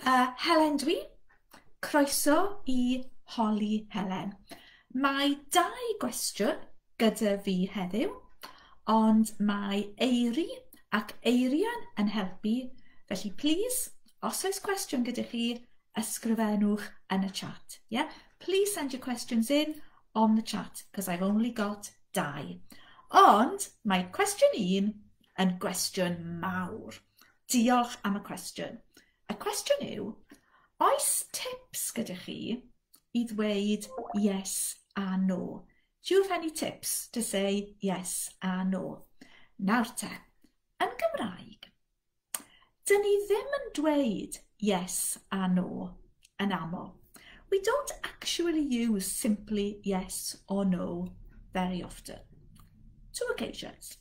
Helen dwi. Croeso i Holi Helen. Mae dau gwestiwn gyda fi heddiw, ond mae Eiri ac Eirian yn helpu, felly please, os oes cwestiwn gyda chi, ysgrifennwch yn y chat. Yeah? Please send your questions in on the chat, because I've only got dau. Ond mae cwestiwn un yn gwestiwn mawr. Diolch am y cwestiwn. Y cwestiwn yw, oes tips gyda chi i ddweud yes a no? Do you have any tips to say yes a no? Nawr te, yn Gymraeg, dyn ni ddim yn dweud yes a no yn aml. We don't actually use simply yes or no very often. Two occasions.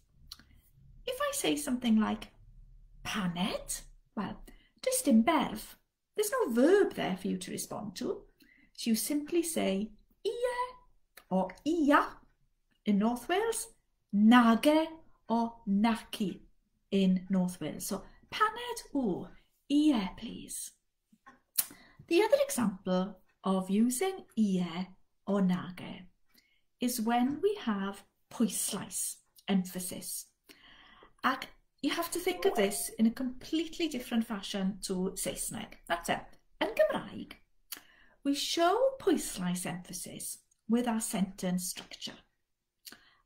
If I say something like paned, well, does dim berf. There's no verb there for you to respond to. So you simply say ie or ia in North Wales, nage or naci in North Wales. So paned, ooh, ie please. The other example of using ie or nage is when we have pwyslais, emphasis. Ac you have to think of this in a completely different fashion to Saesneg. That's it. Yn Gymraeg, we show pwyslais emphasis with our sentence structure.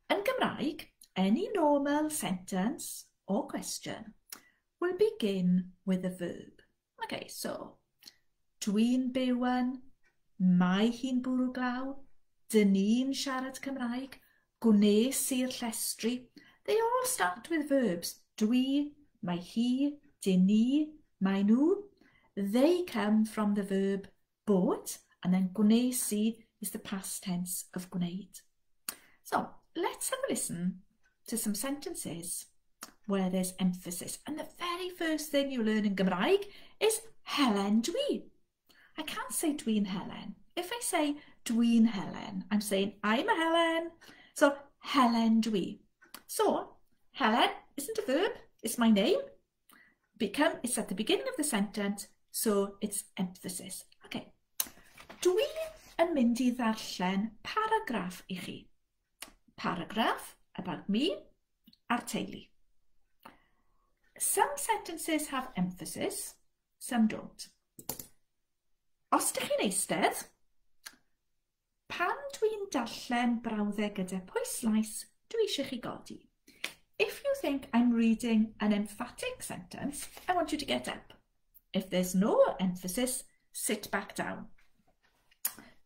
Yn Gymraeg, any normal sentence or question will begin with a verb. Okay, so, dwi'n byw yn, mae hi'n bwrw glaw, dyn ni'n siarad Cymraeg, gwnes i'r llestri. They all start with verbs. Dwi, mae hi, dyn ni, mae nhw. They come from the verb bod, and then gwnes i is the past tense of gwneud. So, let's have a listen to some sentences where there's emphasis. And the very first thing you learn in Gymraeg is Helen dwi. I can't say dwi'n Helen. If I say dwi'n Helen, I'm saying I'm a Helen. So Helen dwi. So Helen isn't a verb, it's my name. Become, it's at the beginning of the sentence, so it's emphasis. Okay. Dwi yn mynd i ddarllen paragraff i chi. Paragraff about me a'r teulu. Some sentences have emphasis, some don't. Os ydych chi'n eistedd, pan dwi'n darllen brawddeg gyda pwyslais, dwi eisiau chi godi. If you think I'm reading an emphatic sentence, I want you to get up. If there's no emphasis, sit back down.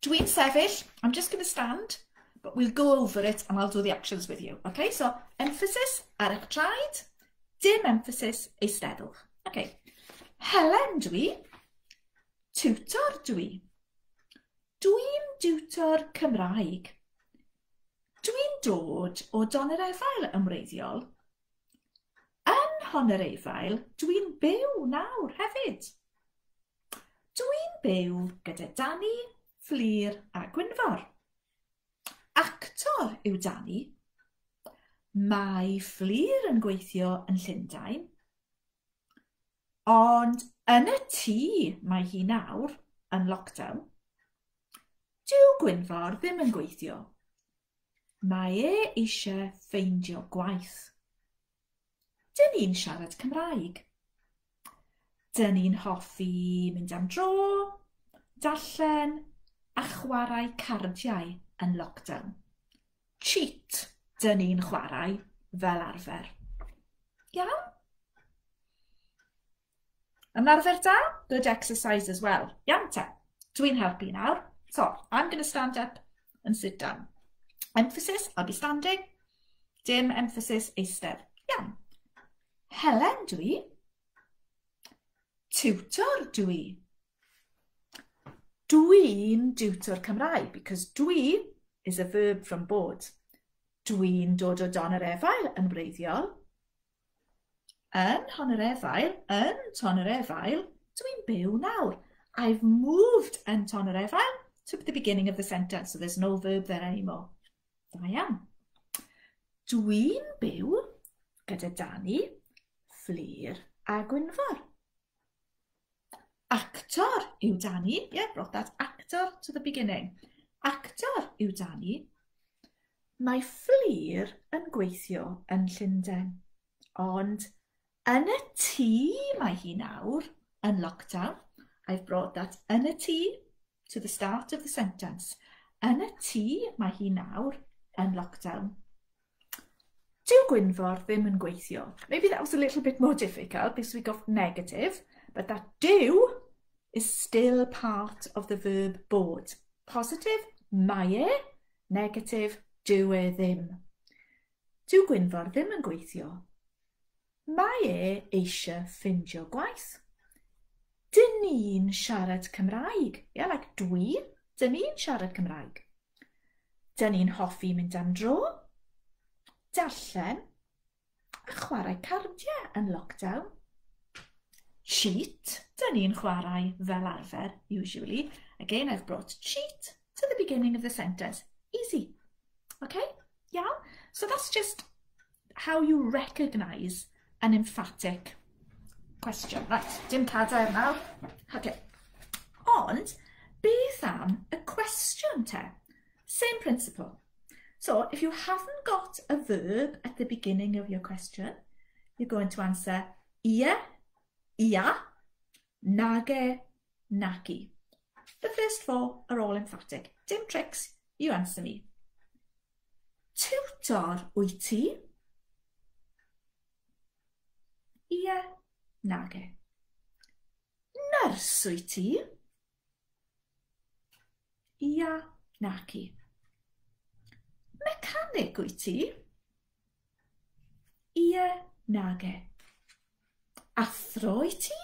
Dwi'n sefyll, I'm just going to stand, but we'll go over it and I'll do the actions with you. Okay, so emphasis ar eich traed, dim emphasis eisteddwch. Okay. Helen dwi, tutor dwi. Dwi'n diwtor Cymraeg. Dwi'n dod o Donyrefail yn wreiddiol. Yn Nhonyrefail, dwi'n byw nawr hefyd. Dwi'n byw gyda Danny, Fflur a Gwynfor. Actor yw Danny. Mae Fflur yn gweithio yn Llundain. Ond yn y tŷ mae hi nawr, yn lockdown. Dyw Gwynfor ddim yn gweithio. Mae e eisiau ffeindio gwaith. Dyn ni'n siarad Cymraeg. Dyn ni'n hoffi mynd am dro, darllen a chwarae cardiau yn lockdown. Cheat dyn ni'n chwarae fel arfer. Iawn? Ymarfer da? Good exercise as well. Iawn te. Dwi'n helpu nawr. So, I'm going to stand up and sit down. Emphasis, I'll be standing. Dim emphasis, eistedd. Iawn. Helen dwi. Tutor dwi. Dwi'n diwtor Cymraeg, because dwi is a verb from bod. Dwi'n dod o Donyrefail yn wreiddiol. Yn Nhonyrefail, yn Tonyrefail, dwi'n byw nawr. I've moved yn Tonyrefail to the beginning of the sentence, so there's no verb there anymore. Da iawn. Dwi'n byw gyda Danny, Fflur a Gwynfor. Actor yw Danny. Yeah, brought that actor to the beginning. Actor yw Danny. Mae Fflur yn gweithio yn Llundain, ond yn y tŷ mae hi nawr, yn lockdown. I've brought that yn y tŷ to the start of the sentence. Yn y tŷ mae hi nawr yn lockdown. Dyw Gwynfor ddim yn gweithio. Maybe that was a little bit more difficult because we got negative, but that dyw is still part of the verb bod. Positive, mae e. Negative, dyw e ddim. Dyw Gwynfor ddim yn gweithio. Mae e eisiau ffindio gwaith. Dyn ni'n siarad Cymraeg. Yeah, like dwi. Dyn ni'n siarad Cymraeg. Dyn ni'n hoffi mynd am dro, darllen a chwarae cardiau yn lockdown. Cheat, dyn ni'n chwarae fel arfer, usually. Again, I've brought cheat to the beginning of the sentence. Easy. Okay? Yeah? So that's just how you recognise an emphatic question. Right, dim cadair nawr. Okay. Ond, beth am y cwestiwn te? Same principle. So, if you haven't got a verb at the beginning of your question, you're going to answer ie, ia, nage, naci. The first four are all emphatic. Dim tricks, you answer me. Tiwtor wyt ti? Ie, nage. Nyrs wyt ti? Ia, naci. Mecanig wyt ti? Ie, nage. Athro wyt ti?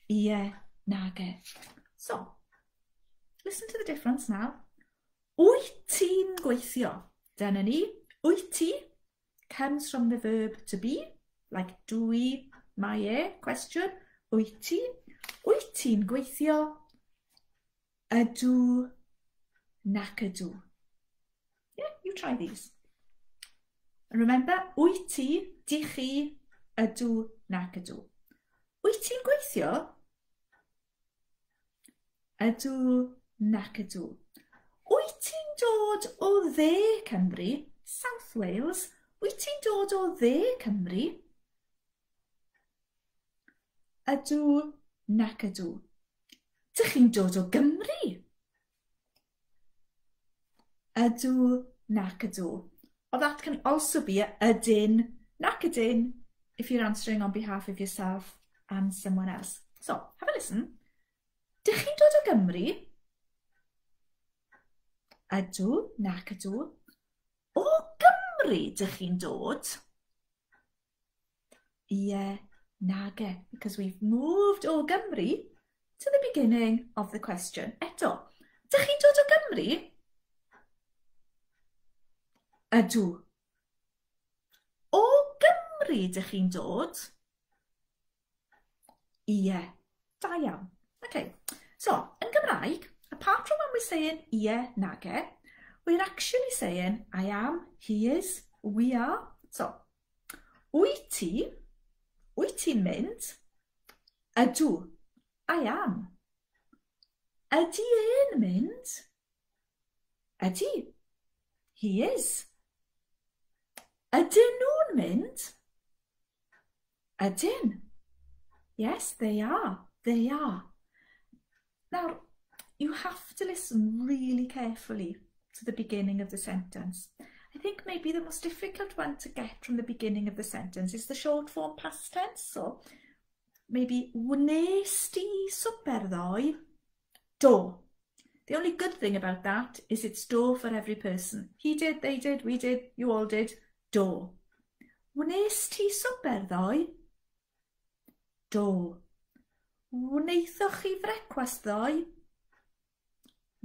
Ie, nage. So, listen to the difference now. Wyt ti'n gweithio? Dyna ni. Wyt ti comes from the verb to be, like dwi, mae e, question. Wyt ti? Wyt ti'n gweithio? Ydw, nac ydw. Yeah, you try these. And remember, wyt ti, dych chi, ydw, nac ydw. Wyt ti'n gweithio? Ydw, nac ydw. Wyt ti'n dod o dde Cymru, South Wales? Wyt ti'n dod o dde Cymru? Ydw, nac ydw. Dych chi'n dod o Gymru? Ydw, nac ydw. Or that can also be a ydyn, nac ydyn, if you're answering on behalf of yourself and someone else. So, have a listen. Dych chi'n dod o Gymru? Ydw, nac ydw. O Gymru dych chi'n dod? Ie, nage, because we've moved o Gymru to the beginning of the question. Eto, dych chi'n dod o Gymru? Ydw. O Gymru dych chi'n dod? Ie. Da iawn. Okay. So, yn Gymraeg, apart from when we're saying ie, nage, we're actually saying I am, he is, we are. So, wyt ti, wyt ti'n mynd? Ydw, I am. Ydy e'n mynd? Ydy, he is. Ydyn nhw'n mynd? Ydyn. Yes, they are. They are. Now, you have to listen really carefully to the beginning of the sentence. I think maybe the most difficult one to get from the beginning of the sentence is the short form past tense. So maybe wnes di swper ddoe? Do. The only good thing about that is it's do for every person. He did, they did, we did, you all did. Do. Wnes ti swper ddoe? Do. Wnaethoch chi frecwast ddoe?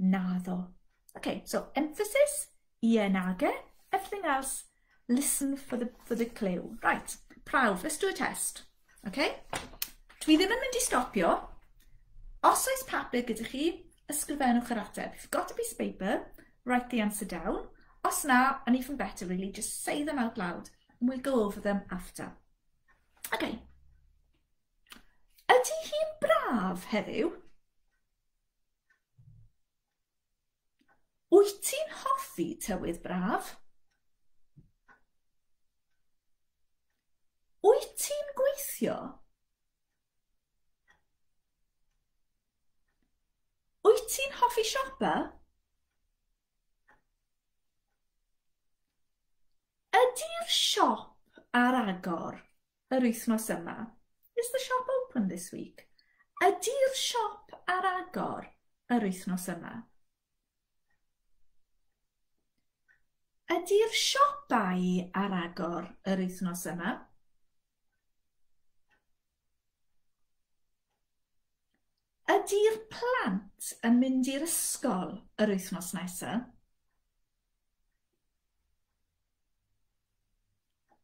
Naddo. Okay, so emphasis, ie nage. Everything else, listen for the clue. Right, prawf, let's do a test. Okay? Dwi ddim yn mynd i stopio. Os oes papur gyda chi, ysgrifennwch yr ateb. If you've got a piece of paper, write the answer down. Os na, and even better really, just say them out loud and we'll go over them after. Okay. braf heddiw? Wyt ti'n hoffi tywydd braf? Wyt ti'n gweithio? Wyt ti'n hoffi siopa? Ydy'r siop ar agor yr wythnos yma? Is the shop open this week? Ydy'r siop ar agor yr wythnos yma? Ydy'r siopau ar agor yr wythnos yma? Ydy'r plant yn mynd i'r ysgol yr wythnos nesaf?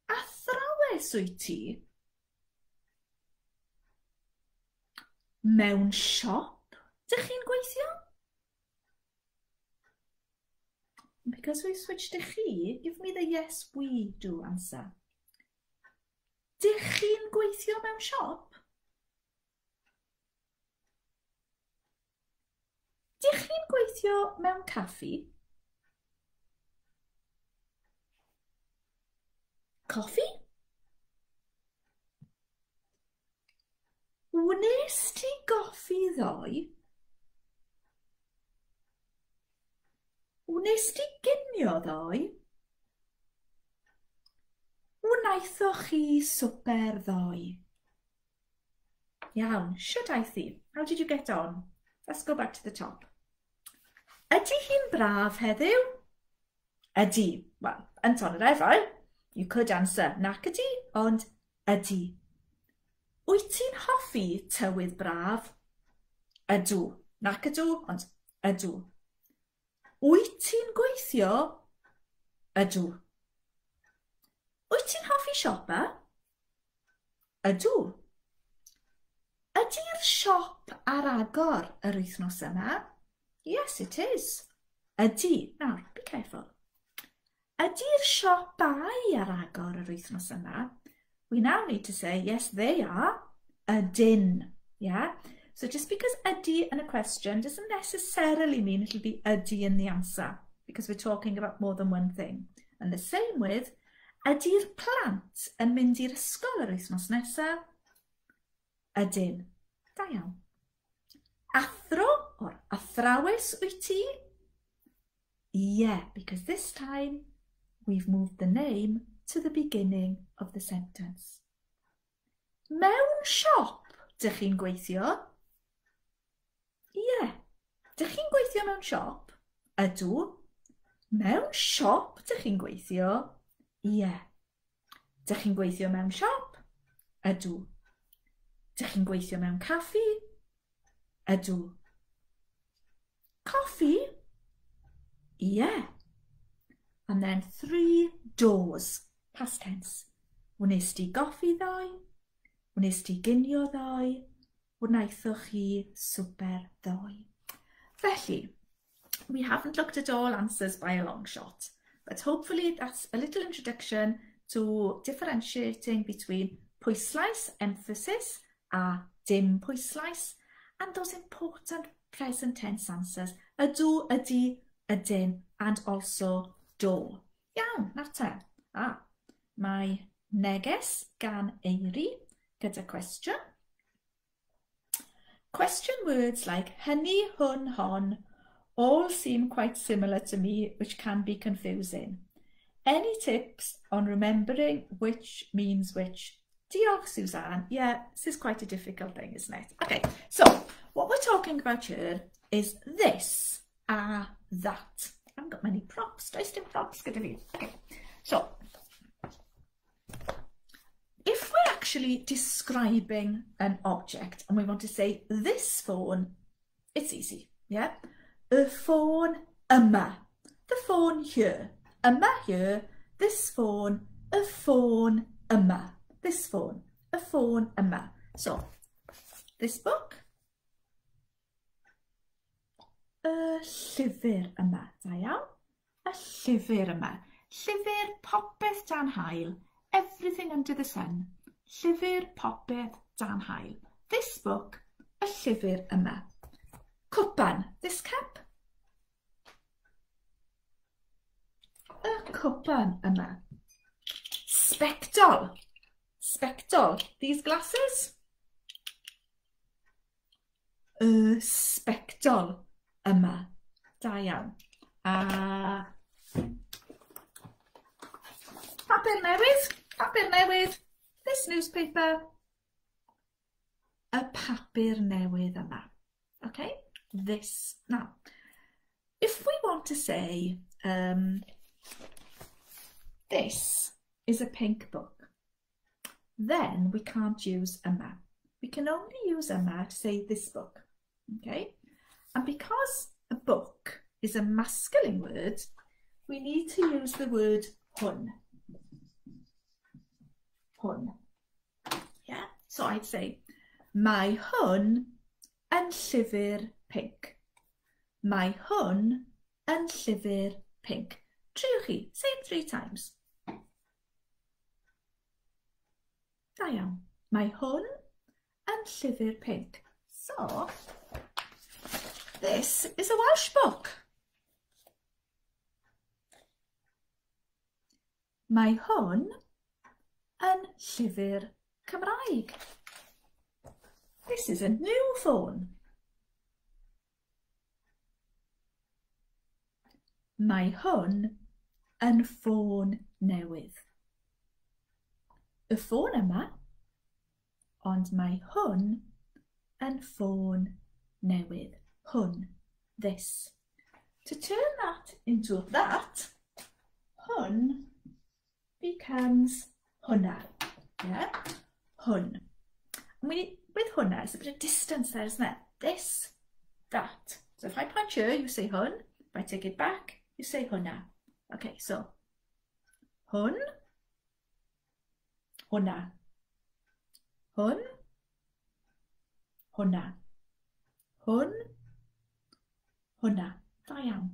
Athrawes wyt ti? Mewn siop dych chi'n gweithio? Because we've switched to chi, give me the yes we do answer. Dych chi'n gweithio mewn siop? Dych chi'n gweithio mewn caffi? Coffi? Wnes ti goffi ddoe? Wnes ti ginio ddoe? Wnaethoch chi swper ddoe? Iawn, shwt aeth hi? How did you get on? Let's go back to the top. Ydy hi'n braf heddiw? Ydy. Wel, yn Tonyrefail, you could answer nac ydy, ond ydy. Wyt ti'n hoffi tywydd braf? Ydw. Nac ydw, ond ydw. Wyt ti'n gweithio? Ydw. Wyt ti'n hoffi siopa? Ydw. Ydy'r siop ar agor yr wythnos yma? Yes, it is. Ydy. Nawr, be careful. Ydy'r siopau ar agor yr wythnos yma? We now need to say, yes, they are. Ydyn. Yeah? So just because ydy in a question doesn't necessarily mean it'll be ydy in the answer, because we're talking about more than one thing. And the same with, ydy'r plant yn mynd i'r ysgol yr wythnos nesaf? Ydyn. Da iawn. Athro or athrawes wyt ti? Yeah, because this time we've moved the name to the beginning of the sentence. Mewn siop dych chi'n gweithio? Ie. Dych chi'n gweithio mewn siop? Ydw. Mewn siop dych chi'n gweithio? Ie. Dych chi'n gweithio mewn siop? Ydw. Dych chi'n gweithio mewn caffi? Ydw. Coffi? Ie. And then 3 doors. Past tense. Wnes di goffi ddoe? Wnes di ginio ddoe? Wnaethoch chi swper ddoe? Felly, we haven't looked at all answers by a long shot, but hopefully that's a little introduction to differentiating between pwyslais, emphasis, a dim pwyslais, and those important present tense answers, ydw, ydy, ydyn, and also do. Iawn, nawr te. Mae neges gan Eiri gyda cwestiwn. Question words like hynny, hwn, hon all seem quite similar to me, which can be confusing. Any tips on remembering which means which? Diolch, Suzanne. Yeah, this is quite a difficult thing, isn't it? Okay, so what we're talking about here is this a that. I haven't got many props. Does dim props gyda fi. Okay, so if we're actually describing an object and we want to say this phone, it's easy, yeah? Y ffôn yma, the phone here. Yma here, this phone, y ffôn yma. This phone, y ffôn yma. So, this book, y llyfr yma. Da iawn. Y llyfr yma. Llyfr popeth dan haul. Everything under the sun. Llyfr popeth dan haul. This book, Y llyfr yma. Cwpan, this cup. Y cwpan yma. Sbectol. Sbectol, these glasses. Y sbectol yma. Da iawn. A papur newydd, papur newydd, this newspaper, y papur newydd yma. Okay, this. Now, if we want to say this is a pink book, then we can't use yma. We can only use yma to say this book, okay? And because a book is a masculine word, we need to use the word hwn. Hwn. Yeah? So I'd say, mae hwn yn llyfr pinc. Mae hwn yn llyfr pinc. Triwch chi, say it 3 times. Da iawn. Mae hwn yn llyfr pinc. So, this is a Welsh book. Mae hwn yn llyfr Cymraeg. This is a new phone. Mae hwn yn ffôn newydd. Y ffôn yma, ond mae hwn yn ffôn newydd. Hwn, this. To turn that into that, hwn becomes hwnna. Yeah? Hwn. And with hwnna, there's a bit of distance there, isn't there? This, that. So if I point here, you say hwn. If I take it back, you say hwnna. Okay, so hwn, hwnna. Hwn, hwnna. Hwn, hwnna. Da iawn.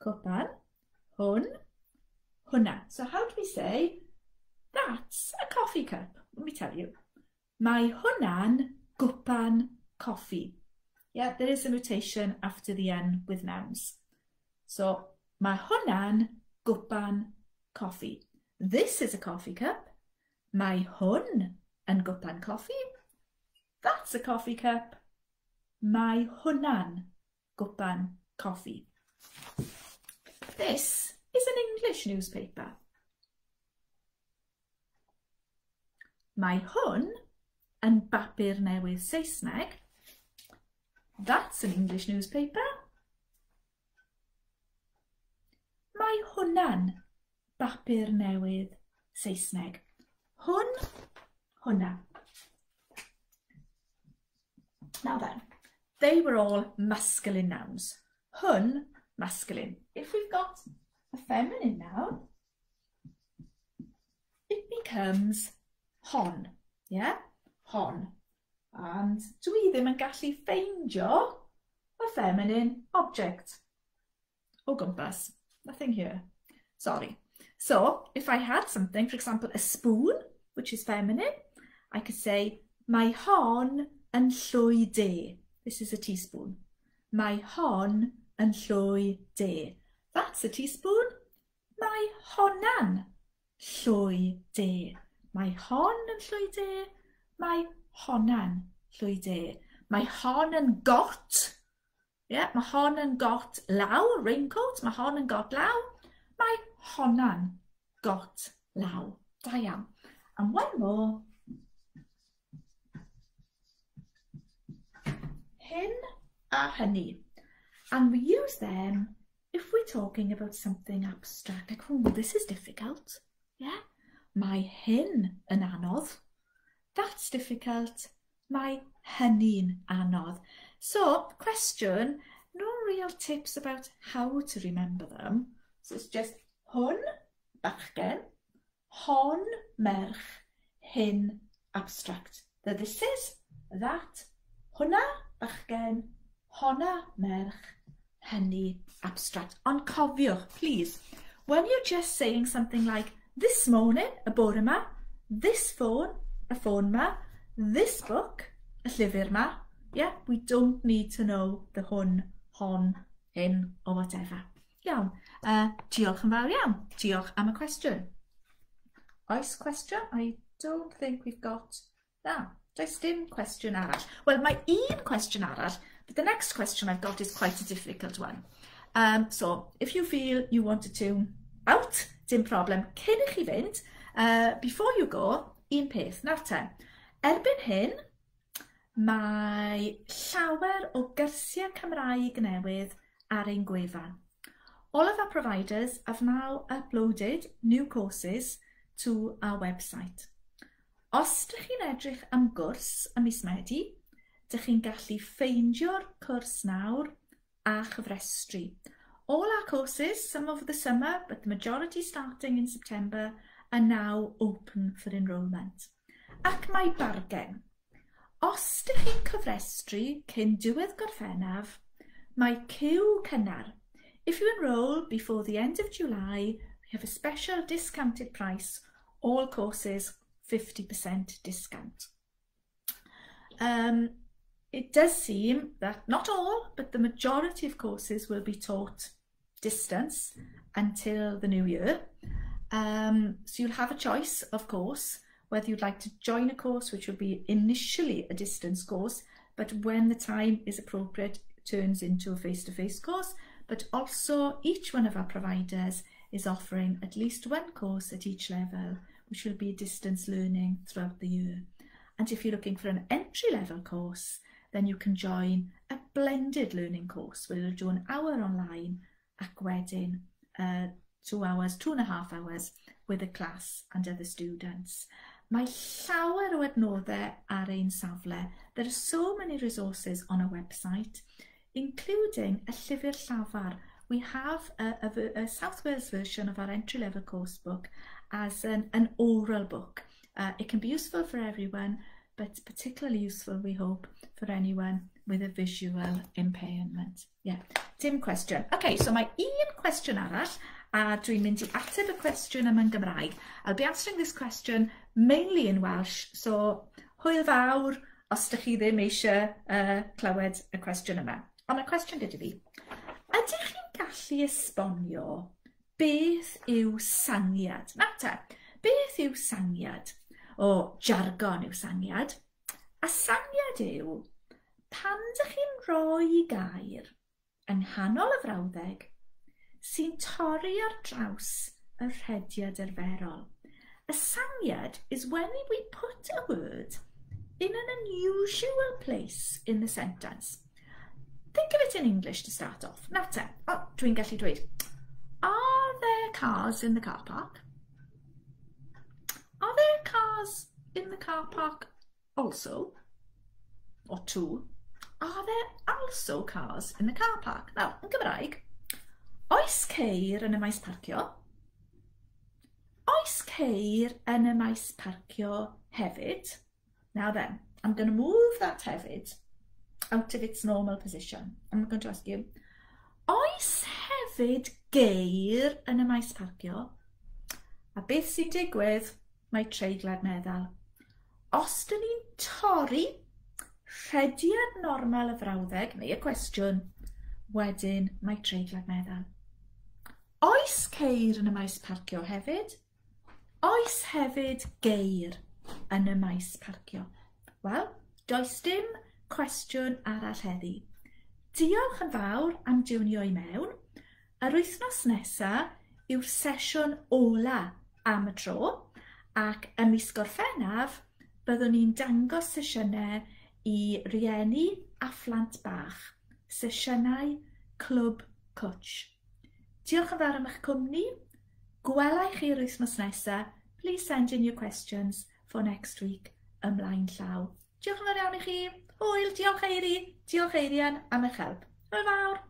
Cwpan, hwn, hwnna. So how do we say, that's a coffee cup? Let me tell you. Mae hwnna'n gwpan coffi. Yeah, there is a mutation after the N with nouns. So, mae hwnna'n gwpan coffi. This is a coffee cup. Mae hwn yn gwpan coffi. That's a coffee cup. Mae hwnna'n gwpan coffi. This is an English newspaper. Mae hwn yn bapur newydd Saesneg. That's an English newspaper. Mae hwnna'n bapur newydd Saesneg. Hwn, hwnna. Now then, they were all masculine nouns. Hwn, masculine. If we've got a feminine noun, it becomes hon. Yeah? Hon. And dwi ddim yn gallu ffeindio a feminine object o gwmpas. Nothing here. Sorry. So, if I had something, for example, a spoon, which is feminine, I could say, mae hon yn llwy de. This is a teaspoon. Mae hon yn llwy de. That's a teaspoon. Mae honna'n llwy de. Mae hon yn llwy de. Mae honna'n llwy de. Mae hon yn got. Yeah, mae hon yn got law, raincoat. Mae hon yn got law. Mae honna'n got law. Da iawn. And one more. Hyn a hynny. And we use them if we're talking about something abstract. Like, oh, this is difficult. Yeah? Mae hyn yn anodd. That's difficult. Mae hynny'n anodd. So, question, no real tips about how to remember them. So it's just hwn, bachgen, hon, merch, hyn, abstract. The this is, that, hwnna, bachgen, honna, merch, hynny, abstract. Ond cofiwch, please, when you're just saying something like, this morning, y bore yma, This phone, y ffôn 'ma, this book, y llyfr 'ma. Yeah, we don't need to know the hwn, hon, hyn, or whatever. Iawn, diolch yn fawr iawn. Diolch am y cwestiwn. Oes cwestiwn? I don't think we've got. Na, does dim cwestiwn arall. Wel, mae un cwestiwn arall, but the next question I've got is quite a difficult one. So, if you feel you want to tune out, dim problem. Cyn i chi fynd, before you go, un peth, nawr te. Erbyn hyn, mae llawer o gyrsiau Cymraeg newydd ar ein gwefan. All of our providers have now uploaded new courses to our website. Os ydych chi'n edrych am gwrs ym mis Medi, dych chi'n gallu ffeindio'r cwrs nawr a chyfrestru. All our courses, some over the summer, but the majority starting in September, are now open for enrolment. Ac mae bargen. Os ydych chi'n cyfrestru cyn diwedd Gorffennaf, mae ciw cynnar. If you enrol before the end of July, we have a special discounted price, all courses 50% discount. It does seem that not all, but the majority of courses will be taught distance until the new year. So you'll have a choice, of course, whether you'd like to join a course which will be initially a distance course, but when the time is appropriate, turns into a face-to-face course. But also each one of our providers is offering at least one course at each level, which will be distance learning throughout the year. And if you're looking for an entry-level course, then you can join a blended learning course where you'll do an hour online ac wedyn 2 hours, 2.5 hours with a class and other students. Mae llawer o adnoddau ar ein safle. There are so many resources on our website, including a llyfr llafar. We have a South Wales version of our entry-level course book as an oral book. It can be useful for everyone, but particularly useful, we hope, for anyone with a visual impairment. Yeah, dim cwestiwn. Okay, so mae un cwestiwn arall, a dwi'n mynd i ateb y cwestiwn yma'n Gymraeg. I'll be answering this question mainly in Welsh, so hwyl fawr os ydych chi ddim eisiau clywed y cwestiwn yma. Ond y cwestiwn gyda fi, ydych chi'n gallu esbonio beth yw sangiad? Nawr te, beth yw sangiad? O, jargon yw sangiad. A sangiad yw pan dych chi'n rhoi gair yng nghanol y frawddeg sy'n torri ar draws y rhediad arferol. A sangiad is when we put a word in an unusual place in the sentence. Think of it in English to start off. Nawr te, oh, dwi'n gallu dweud, "Are there cars in the car park? Are there cars in the car park also?" Or two. "Are there also cars in the car park?" Nawr, yn Gymraeg, oes ceir yn y maes parcio? Oes ceir yn y maes parcio hefyd? Now then, I'm going to move that "hefyd" out of its normal position. I'm going to ask you, oes hefyd geir yn y maes parcio? A beth sy'n digwydd? Mae treiglad meddal. Os dyn ni'n torri rhediad normal y frawddeg neu y cwestiwn, wedyn mae treiglad meddal. Oes ceir yn y maes parcio hefyd? Oes hefyd geir yn y maes parcio? Wel, does dim cwestiwn arall heddi. Diolch yn fawr am diwnio i mewn. Yr wythnos nesaf yw'r sesiwn ola am y tro ac ym mis Gorffennaf byddwn ni'n dangos sesiynau i rieni a phlant bach. Sesiynau Clwb Cwtch. Diolch yn fawr am eich cwmni. Gwela i chi'r wythnos nesaf. Please send in your questions for next week ymlaen llaw. Diolch yn fawr iawn i chi. Hwyl, diolch Eiri, diolch Eirian am eich help. Hwyl fawr.